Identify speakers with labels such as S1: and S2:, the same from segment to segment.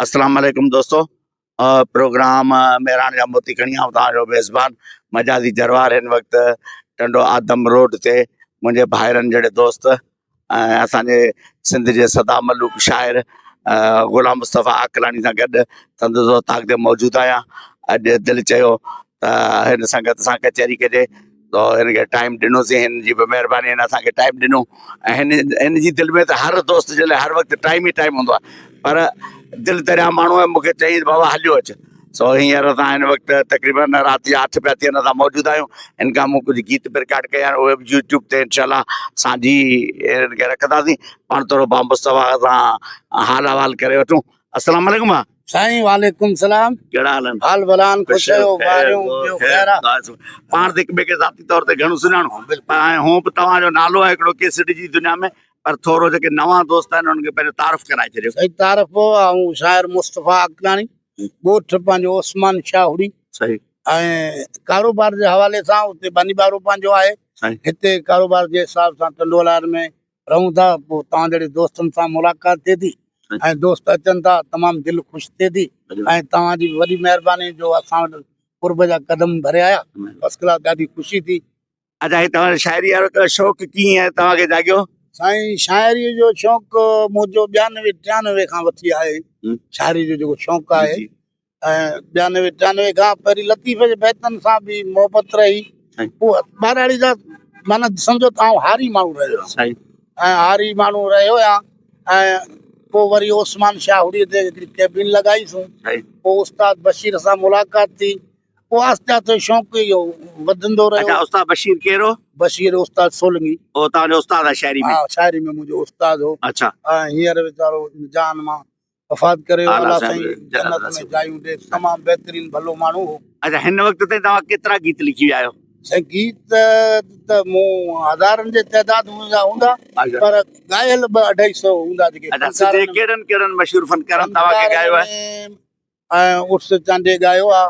S1: اسلام عليڪم دوستو پروگرام مهراڻ جا موتي کڻي آئون توهان جو ميزبان مجازي جروار هن وقت ٽنڊو آدم روڊ تي منهنجي ڀائرن جهڙي دوست ۽ اسانجي سنڌ جي سدا ملوڪ شاعر غلام مصطفيٰ عاقلاڻي سان گڏ سندس اوطاق تي موجود آهيان اڄ دل چيو ته هن سنگت سان ڪچهري ڪجي تو هن کي ٽائيم ڏنوسين هن جي به مهرباني هن اسان کي ٽائيم ڏنو ۽ هن هن جي دل ۾ ته هر دوست جي لاء هر وقت ٽائيم ئي ٽائيم هوندو آهي پر دل دريا ماڻهو آهي مون کي چيائين بابا هليو اچ سو هينئر اسان هن وقت تقريبن رات جا اٺ پيا ٿين اسان موجود آهيون هن کان مون ڪجهه گيت به رڪارڊ ڪيا آهن اهي به يوٽيوب تي انشاء الله سانجهي هن کي رکنداسين پاڻ ٿورو بابا مصطفيٰ سان حال احوال ڪري وٺون السلام عليڪم ڀاء.
S2: سائين وعليڪم سلام.
S1: ڪهڙا حال آهن؟
S2: حال ڀلا آهن خوش آهيو واريون ٻيو خير آ.
S1: پاڻ ته هڪ ٻئي کي ذاتي طور تي گهڻو سڃاڻو پر هاڻي هونء به توهان جو نالو آهي هڪڙو ڪيسٽ جي دنيا ۾ پر ٿورو جيڪي نوان دوست آهن انهن کي پنهنجو تعارف ڪرائي ڇڏيو.
S2: سائين تعارف آئون شاعر مصطفيٰ عقلاڻي ڳوٺ پنهنجو عثمان شاهوڙي
S1: صحيح
S2: ۽ ڪاروبار جي حوالي سان اتي ٻني ٻارو پنهنجو آهي هتي ڪاروبار جي حساب سان ٽنڊو الهيار ۾ رهون ٿا پوء توهان جهڙي دوستن سان ملاقات ٿئي ٿي ۽ دوست اچن ٿا تمام دل خوش ٿئي ٿي ۽ توهان جي به وڏي مهرباني جو اسان وٽ قرب جا قدم ڀري آيا فرسٽ ڪلاس ڏاڍي خوشي ٿي.
S1: اچا هي توهان جو شاعري وارو شوق ڪيئن توهان کي جاڳيو؟
S2: سائين شاعري جو شوق منهنجو ٻيانوي ٽيانوي کان وٺي آهي شاعري جو جيڪو شوق آهي ۽ ٻيانوي ٽيانوي کان پهرين لطيف جي بيتن سان به محبت رهي پوء ٻهراڙي جا معنيٰ سمجهو ته آئون هاري ماڻهو رهيو آهيان ۽ هاري ماڻهو رهيو آهيان ۽ پوء وري عثمان شاهوڙي تي هڪڙي ڪيبين لڳائيسون پوء استاد بشير سان ملاقات ٿي پوء آهستي آهستي شوق اهو وڌندو رهيو.
S1: اچا استاد بشير ڪير هو؟
S2: بشير استاد سولنگي.
S1: هو توهان جو استاد آهي شاعري ۾؟
S2: ها شاعري ۾ منهنجو استاد هو.
S1: اچا.
S2: ۽ هينئر ويچارو جان مان وفات ڪري ويو الله سائين جنت ۾ جايون ڏي تمام بهترين ڀلو ماڻهو هو.
S1: اچا هن وقت تائين توهان ڪيترا گيت لکي ويا آهيو؟
S2: سائين گيت ته مون هزارن جي تعداد ۾ هوندا پر ڳايل ٻه اڍائي سو هوندا جيڪي
S1: اچا سنڌ جي ڪهڙن ڪهڙن مشهور فنڪارن توهان کي ڳايو آهي؟
S2: ۽ عرس چانڊيي ڳايو آ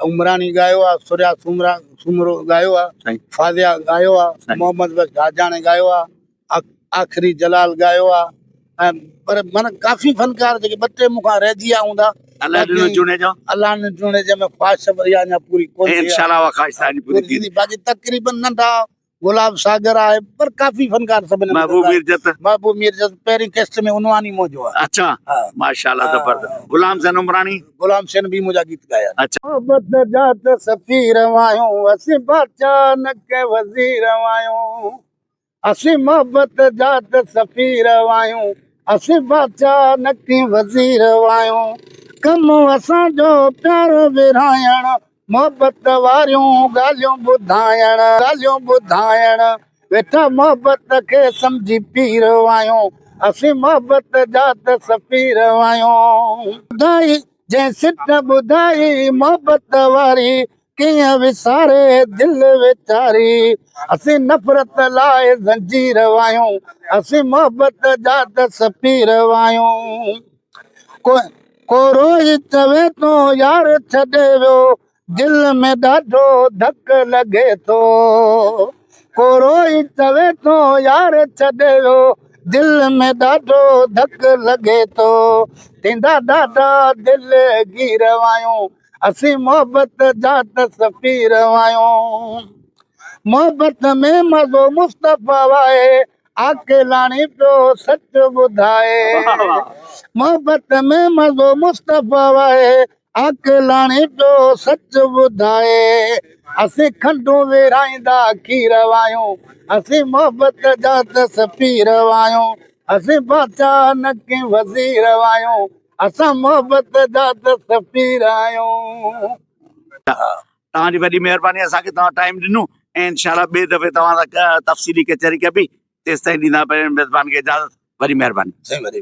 S2: عمراڻي ڳايو آ سريا سومرا سومرو ڳايو آ فاضيا ڳايو آ محمد بخش گاجاڻي ڳايو آ آخري جلال ڳايو آ ۽ پر معنيٰ ڪافي فنڪار جيڪي ٻه ٽي مون کان رهجي ويا هوندا.
S1: الله ڏنو جوڻيجو.
S2: الله ڏنو جوڻيجي ۾ خواهش اها اڃا پوري ڪونه ٿي آ.
S1: انشاء الله اها خواهش توهان جي پوري ٿيندي.
S2: باقي تقريبن ننڍا گلاب ساگر آهي پر ڪافي فنڪار سڀني
S1: محبوب ميرجت.
S2: محبوب ميرجت پهرين قسط ۾ عنوان ئي منهنجو آهي.
S1: اڇا ماشاء الله زبردست غلام حسين عمراڻي.
S2: غلام حسين به منهنجا گيت ڳايا.
S1: اڇا.
S2: محبت جا ته سفير آهيون اسين بادشاهه نه ڪنهن وزير آهيون. اسين محبت جا ته سفير آهيون، اسين بادشاهه نه ڪي وزير آهيون. ڪم اسان جو پيار ورهائڻ، محبت واريون ڳالهيون ٻڌائڻ، ڳالهيون ٻڌائڻ. ويٺا محبت کي سمجهي پير آهيون، اسين محبت جا ته سفير آهيون. ٻڌائي جنهن سٽ ٻڌائي محبت واري، ڪيئن وساري دل ويچاري، اسين نفرت لاء زنجير وايون، اسين محبت جا ته سفير وايون. ڪو روئي چوي ٿو يار ڇڏي ويو، دل ۾ ڏاڍو ڌڪ لڳي ٿو. ڪو روئي چوي ٿو يار ڇڏي ويو، دل ۾ ڏاڍو ڌڪ لڳي ٿو. ٿيندا ڏاڍا دل گير وايون، اسين محبت جا ته سفير آهيون. محبت ۾ مزو مصطفيٰ آهي، عاقلاڻي پيو سچ ٻڌائي. محبت ۾ مزو مصطفيٰ آهي، عاقلاڻي پيو سچ ٻڌائي. اسين کنڊون ورهائيندا کير آهيون، اسين محبت جا ته سفير آهيون. اسين بادشاهه نه ڪي وزير آهيون. اسان محبت جا ته سفير آهيون.
S1: توهان جي وڏي مهرباني اسان کي توهان ٽائيم ڏنو ۽ انشاء الله ٻئي دفعي توهان سان تفصيلي ڪچهري ڪبي تيستائين ڏيندا پنهنجي ميزبان کي اجازت وڏي مهرباني.
S2: سائين وڏي.